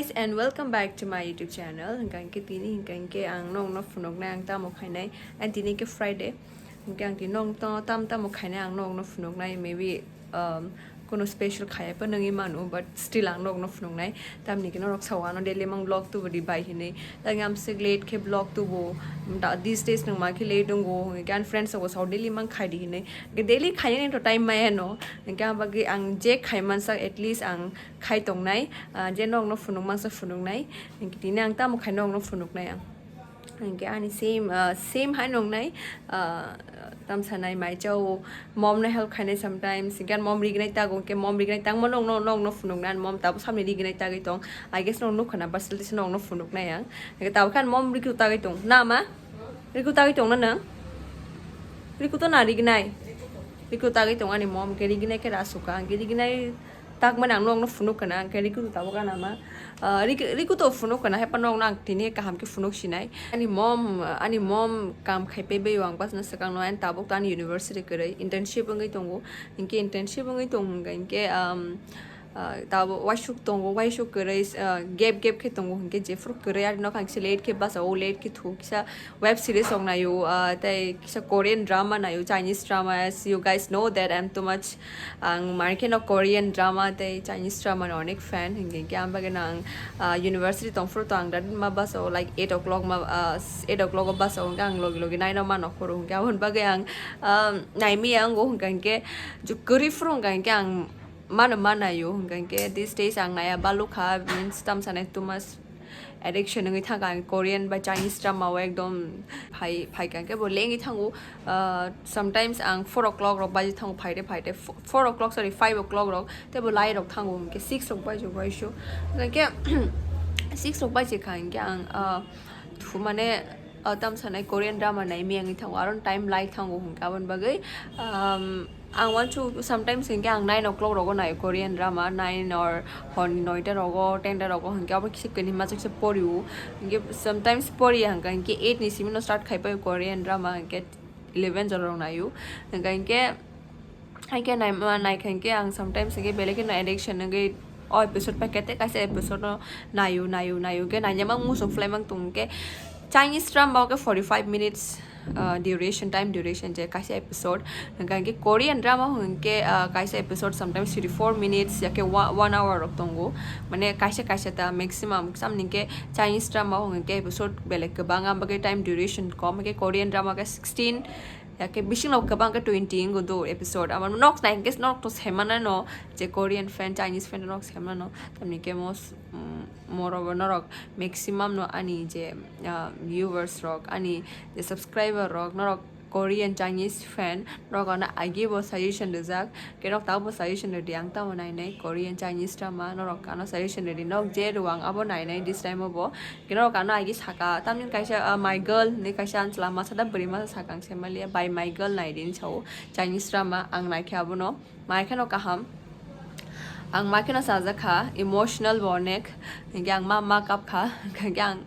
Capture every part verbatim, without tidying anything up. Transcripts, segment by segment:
Guys, and welcome back to my YouTube channel. Hingkha hingke tini hingkha hingke ang nokno phunuknai ang tamo khainai. And tini ke Friday. Hingke ang tini nokno tam tamo khainai ang nokno phunuknai. Maybe um, kono special khaya pa nangwi mano, but still ang nokno phunuknai. Tamni ke norok sao ano daily mang vlog tubu di bai hinui. Tang amsik late khe vlog tubu. Da, these days nang ma khe late dungo. Hingke ang friends rok sao daily mang khai di hinui. Hingke daily khainani to time maya no. Hingke ang bagwi ang je khai mansak at least ang khai tongnai, ah, je nokno phunuk mangsa phunuknai, hingke tini ang tamo khai nokno phunuknai ang. Hingke ani same, ah, same hai nongnai, ah, tam sanai mai chao, mom no help khainai sometimes, hingke mom rignai tago, hingke mom rignai tangma nokno, nokno phunuknai, mom tabo samni rignai tagwi tong, I guess nok nukha na, but still nokno phunuknai ang. Hingke tabo khan mom rignai tagwi tong, na ma? Rignai tagwi tong na nang? Rignai to na rignai? Rignai tagwi tong ani mom, hingke rignai khe ra suka, hingke rignai tak mane ang nokno phunuk kana, hingke rignai to tabuk ana ma. Ah, rik-, rignai to phunuk kana, hepa nokno ang tini kaham khe phunuk sinai. Ani mom, ani mom kam khai paibai ang bas no swkang no, and tabuk to ani university kwrwi, internship wngwi tongo, hingke internship wngwi tong hingka hingke, um, ah, tabo waisuk tongo, waisuk kwrwi, ah, gap gap khe tongo, hingke jephuru kwrwi ari nokha hingke late khe basa o, late khe thu kisa web series rok naio, ah, tei kisa Korean drama naio, Chinese drama, as you guys know that I'm too much, ang mane kheno Korean drama tei Chinese drama ni onek fan, hingke hingke ang bagwi nang, ah, university tongphuru to ang dadin ma basa o, like eight o'clock ma, ah, eight o'clock o basa o, hingke ang logi logi naino ma nokhoro, hingke aboni bagwi ang, um, naimi ya wngo, hingka hingke kwrwi phuru hingka hingke ang mano manayo, hingka hingke these days ang naya balukha, means tam sanai too much addiction wngwi thangkha ang Korean ba Chinese drama o ekdom phai, phaikha hingke bo lengwi thango, ah, sometimes ang four o'clock rok baji thango phaide phaide, fo-, four o'clock, sorry, five o'clock rok tei bo lai rok thango hingke six rok baji rok baisio, hingke six rok baji kha hingke ang, ah, thu mane, ah, tam sanai Korean drama naimi wngwi thango, aro time lai thango hingke aboni bagwi, um, ang wansuk sometimes hingke ang nine o'clock rogo naio Korean drama, nine or hor noita rogo, ten ta rogo, hingke abo kisa kani masa kisa porio, hingke sometimes pori hingka hingke eight ni simi no start khai pai Korean drama, hingke eleven jora rok naio, hingka hingke, haike nai, naikha hingke ang sometimes hingke belai kheno addiction wngwi o episode paikha tei kaisa episode no naio, naio, naio hingke nainama muchung phlai mang tong hingke Chinese drama o khe forty five minutes, uh, duration, time duration je kaisa episode. Hingke hingke Korean drama hingke, uh, kaisa episode sometimes thirty four minutes, ya khe wa-, one hour rok tongo. Mane kaisa kaisa ta maximum, samni hingke Chinese drama hingke episode belai kwbang, am bagwi time duration kom, hingke Korean drama khe sixteen, ya khe bising rok kwbang khe twenty wngwi do episode. Amo nok nai hingke nok to semana no, je Korean fan, Chinese fan nok semana no, tamni khe most, mm, Moro bo norok maximum no ani je, ah, viewers rok, ani je subscriber rok, norok Korean Chinese fan rok ano agi bo suggestion rijak, ke norok tabo suggestion ridi, ang tamo nainai Korean Chinese drama, norok ano suggestion ridi, norok je rwang abo nainai this time o bo, ke norok ano agi saka, tamni kaisa, ah, My Girl ni kaisa anchla masa da bwrwi masa sakang se maliya, bai My Girl naidi hinwi sao Chinese drama, ang naikhe abono. Mai kheno kaham. Ang mai kheno sajak kha, emotional bo onek. Hingke ang ma ma kap kha, hingke ang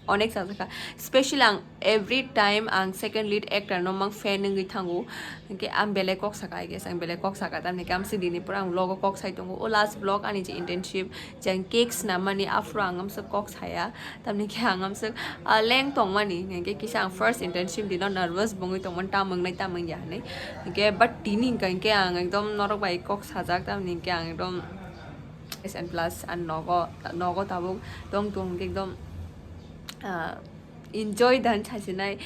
onek sajak kha. Specially ang every time ang second lead actor no mang fan wngwi thango. Hingke ang belai kok saka, I guess, ang belai kok saka, tamni hingke ang si dini pura ang vlog o kok sai tongo. O last vlog ani je internship, je ang cake snamani, aphuru ang amsa kok saya. Tamni khe ang amswk, ah, leng tongmani, hingke kisa ang first internship dino nervous bongwi tongmani, tamung nai tamung ya hinwi. Hingke but tini hingka hingke ang ekdom norok bai kok sajak, tamni hingke ang ekdom S N plus ang nogo, nogo tabuk tong tong hingke ekdom, ah, enjoy dan sasinai.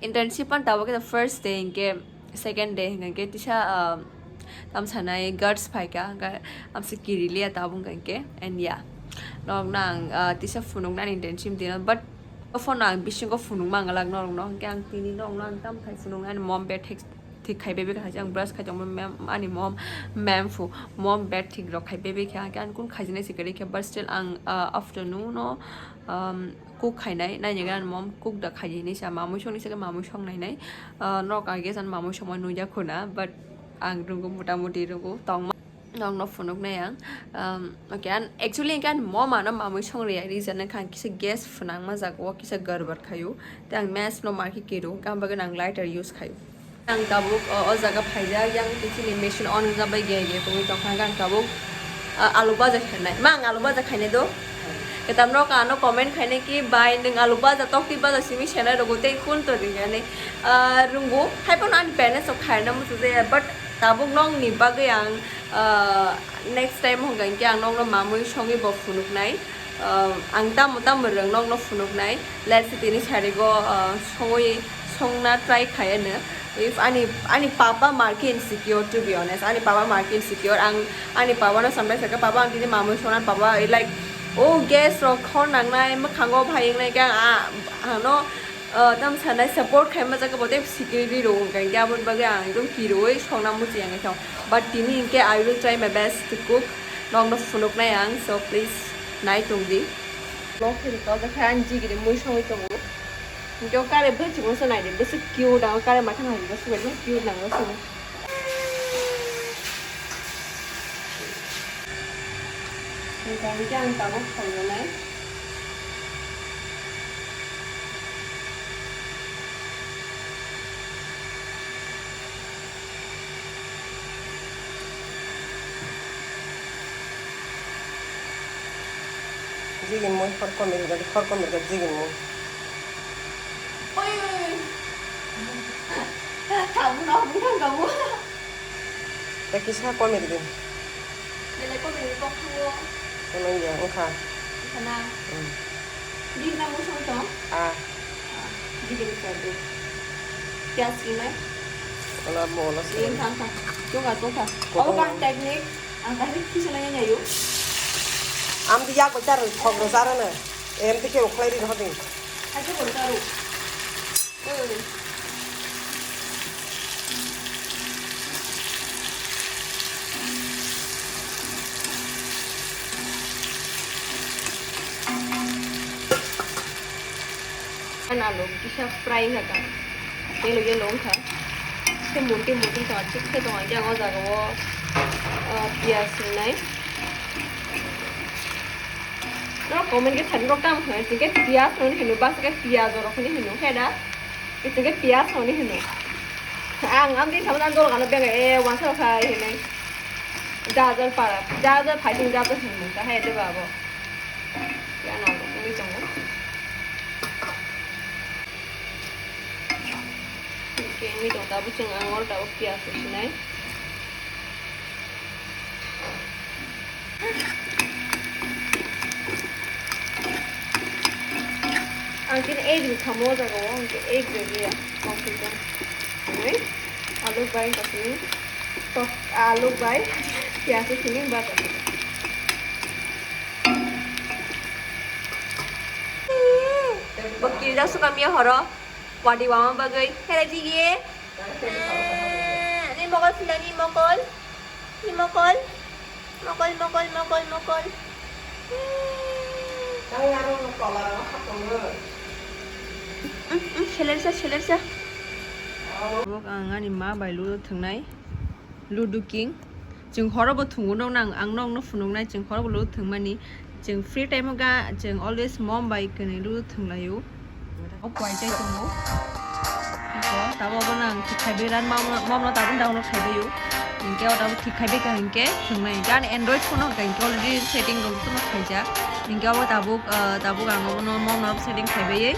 Internship an tabuk khe first day hingke second day hingke tisa, ah, tam sanai guards phaika, hingke amswk kirilia tabuk hingke, and yeah. Norokno ang, ah, tisa phunuknani intention dino, but o phone ang bisingo phunukma ang lak norokno, hingke ang tini norokno ang tam khai phunuknani mom bed thik, thik khai bebek hai ang brush khai tongma mem, ani mom, mem phu, mom bed thik rok khai bebek kha, hingke ang kun khaijinai se kwrwi khe, but still ang, ah, afternoon o, um, cook khainai, nainaigra ani mom cook da khai hinwi sa, mamui songni se mamui song nainai, ah, norok I guess ani mamui songma nukya khuna, but ang rwngkho motamuti rwngkho tongma. Nokno phunuknai ang. Um, okay, and actually, hingke ani mom ano mamui song rwya rijak nang kha, ang kisa gas phwnangma jaga o kisa garbar khaio. Tei ang mess no market kiro, hingke ang bagwi ang lighter use khaio. Ang tabuk, o, o jaga phaijak, yang kichini machine on wngjabai ge ge tongwi tongkha, hingke ang tabuk, uh, alu baja khainai. Ma, ang alu baja khainai do? Ketam rok ano comment khainai ki, "Bai, nwng alu baja, tokti baja simi senai rogo tei kun to rinani, ah, rungo." Hai phano ani parents rok khaina muchung jaya, but tabuk nokni bagwi ang, ah, next time hwnka hinkhe ang nokno mamwi songwi bo phunuknai. Ah, ang tamo tamo rwng nokno phunuknai. Let's see tini sarigo, ah, songwi songna try khai ano. If ani, ani papa marke insecure, to be honest, ani papa marke insecure. Ang ani papa no sometimes sakha, "Papa, ang tini mamwi songna." Papa, eh, like, "Oh, gas rok khor nangnai, mwkhango phai wngnai khe ang, ah, ano, ah, tam sanai support khai ma jaga bote security rok wngkha." Hinkhe aboni bagwi ang ekdom kiroi songna muchung yang thong. But tini hinkhe I will try my best to cook. Nokno phunuknai ang, so please nai tongdi. Nok phiri kau da khe ang jigiri mui songwi tongo. Hinkhe o kare bwswk masa naidi, bwswk cute, ang kare matha nai bwswk bai cute nango sini. Hinkhe ang tabuk khainai. Jigin mui, horkom mirga, horkom mirga jigin mui. Oi, oi, oi. Kamu no, kamu, kamu. Tei kisa komedi din. Belai komedi kok thango. Kono ya, wngkha. Wngkha na? Hmm. Di na mo song tong? Ah. Ah, di din sa do. Piyas imai. Wala mo, wala sa. Di wngkha, wngkha. Tungkha, tungkha. Kono. Obo kang technique. Ang kaisa kisa nang nai o. Am di yak bo char, khok ro char na. Em te ke okhlai ri no ding. Kaisa bo charo. Ano kisa fry wngkha, yellow yellow wngkha. Khe munti munti tong, thik khe tong, ang o jaga o, ah, piyaj rwnai. Norok comment khe sadi rok tamo khe, hwnkhe piyaj rwni hino, bwswk khe piyaj rok hwnwi hino khe da? Hwnkhe piyaj rwni hino. Ang amtwi sabu ang dol gano bega e wansa rok khai hinwi. Gajar para, gajar phaising gajar hinwi mungsa hai de babo. Piyaj no wngwi tongo. Hwnkhe wngwi tongo tabuk chwng ang oro tabuk piyaj rok sinai. Ang khe egg rwkha mo jaga o, ang khe egg rwliya, mokhe khe. Oi, alu bai kasini, tok alu bai, piyaj sini ba kasini. Bo kirja sukam ya horo, wadi wama bagwi, khere jigi. Ah, ni mokol philani mokol. Ni mokol. Mokol, mokol, mokol, mokol. Tang aro no tola ro ha tongo. Mm, mm, selersa, selersa. Tabuk ang ani ma bai ludo thwngnai. Ludo King. Chwng horo bo thwngo nang, ang nokno phunuknai, chwng horo bo ludo thwngmani. Chwng free time o ga, chwng always mom bai kwnwi ludo thwnglaio. O kwai chai tongo. Iko, tabo obo nang thik khai bai ran mom, mom no tabuk download khai baio. Hinkhe o tabuk thik khai bai ka hinkhe thwngnai. Hinkhe ani Android phone no hinkhe already setting rok jotono khaijak. Hinkhe obo tabuk, ah, tabuk ang obono mom no setting khai baiwi.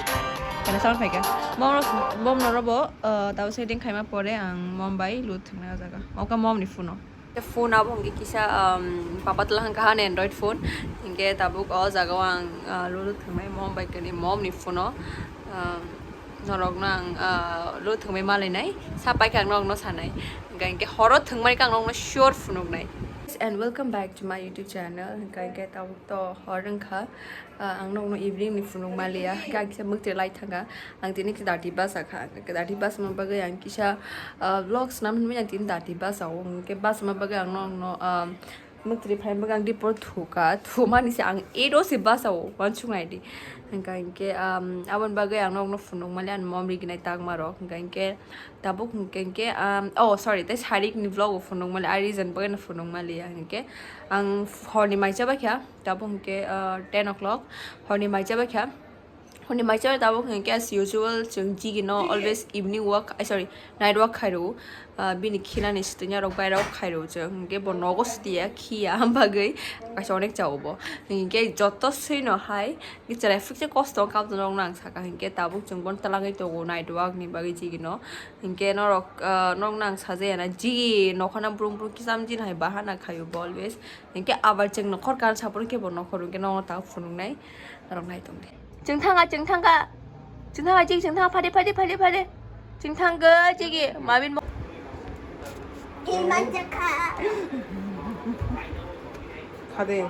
Kena sound phaikha. Mom no, mom no robo, ah, tabuk setting khaima pore ang mom bai ludo thwngna o jaga. Oka mom ni phone o. Phone abo hwnkhe kisa, um, papa twla hwnkha ani Android phone. Hinkhe tabuk o jaga o ang, ah, ludo thwngnai mom bai kwnwi mom ni phone o. Ah, norokno ang, ah, ludo thwngwi malainai. Sa paikha ang norokno sanai. Hinkhe, hinkhe horo thwngmani khe ang norokno sure phunuknai. And welcome back to my YouTube channel. Hinkhe, hinkhe tabuk to hor wngkha. Ah, ang nokno evening ni phunuk maliya, khe ang kisa mwktwi lai thangkha. Ang tini khe dati basa kha, dati basa ma bagwi ang kisa, ah, vlog swnam hwnwi ang tini dati basa o, hwnkhe basa ma bagwi ang nokno, ah, mwktwi phai bagwi ang dipor thukha, thumani se ang eight o se basa o, uansuk naidi. Hwnkha hinkhe, um, aboni bagwi ang nokno phunuk maliya, ani mom riginai tangma rok, hwnkha hinkhe tabuk hwnkha hinkhe, um, oh, sorry, tei sarik ni vlog o phunuk maliya, a reason bagwi no phunuk maliya, hinkhe ang horni mai chabaikha. Tabuk hwnkhe, ah, ten o'clock, horni mai chabaikha. Ani mai chai tabuk hwnkhe as usual chwng jigino always evening walk, ai, sorry, night walk khairw. Ah, bini khinani swtwngya rok bai rok khairw chwng, hwnkhe bo nogo swtwiya khiya bagwi kaisa onek chao bo. Hwnkhe joto swino hai chwrai phikse kosto wng kha, aboni rok nang saka, hwnkhe tabuk chwng bono twlangwi tongo night walk ni bagwi jigino. Hwnkhe norok, ah, norok nang sajaya na jigi nokhorna brum brum kisam jin hai bahana khaio bo always. Hwnkhe abar chwng nokhor kan sapor khe bo nokhor hwnkhe nono ta phunuknai norok nai tongdi. Chwng thanga, chwng thanga. Chwng thanga, chwng, chwng thanga, phade, phade, phade, phade. Chwng thangkha, chigi, mabin mo-, Khade.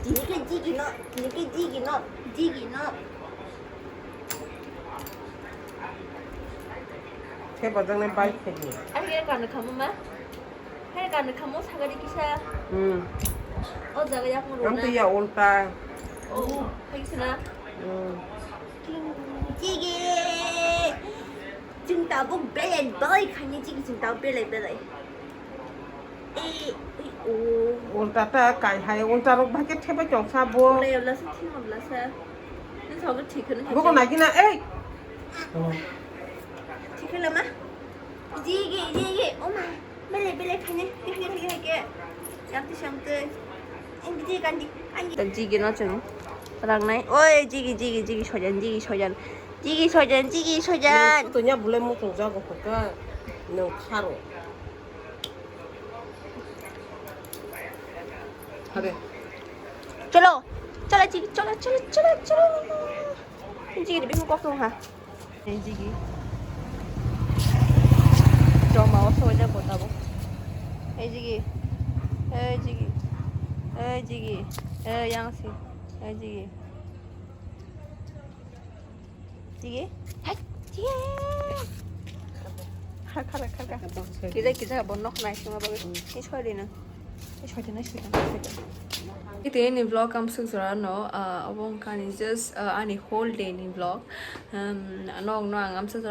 Tini khe jigi no, tini khe jigi no, jigi no. Khe bojak nai bai khe di. Ani khe kan khamu ma? Hai kan khamu sagari kisa. Hmm. O jaga yak mo. Ang rona. Tiya ulta. Oh, hai kisa na. Hmm. Jigi. Chwng tabuk belai belai khaini jigi chwng tabuk belai belai. Eh, eh, oh. Ulta ta kai hai ulta rok bhai khe thebai tong sa bo. Ulai ulasa thim ulasa. Ni thogo thik kheno hai. Boko nagi na ei. Thik khela ma. Jigi jigi oh ma. Bele bele khaine, khaine, khaine, khaine. Yang ti sam te. Ang bidi kandi, kandi. Jigi no chwng rangnai. Oi, jigi, jigi, jigi sojan, jigi sojan. Jigi sojan, jigi sojan. Nang tunya bule mutung jago kaka. Nang kharo. Hade. Cholo. Cholo, jigi, cholo, cholo, cholo, cholo. Jigi, bihung kok tong ha. Ei jigi. Joma o soi jak bo tabuk. Ei jigi. Ei jigi. Ei jigi. Ei yang si. Ei jigi. Jigi. Hai. Jigi. Khar khar khar khar. Kisa kisa bo nok nai sima bagwi. Ni soi rina. Tini ni vlog amsuk jora no, ah, obo wngkha ani just, ah, ani whole day ni vlog. Um, nog no ang amsa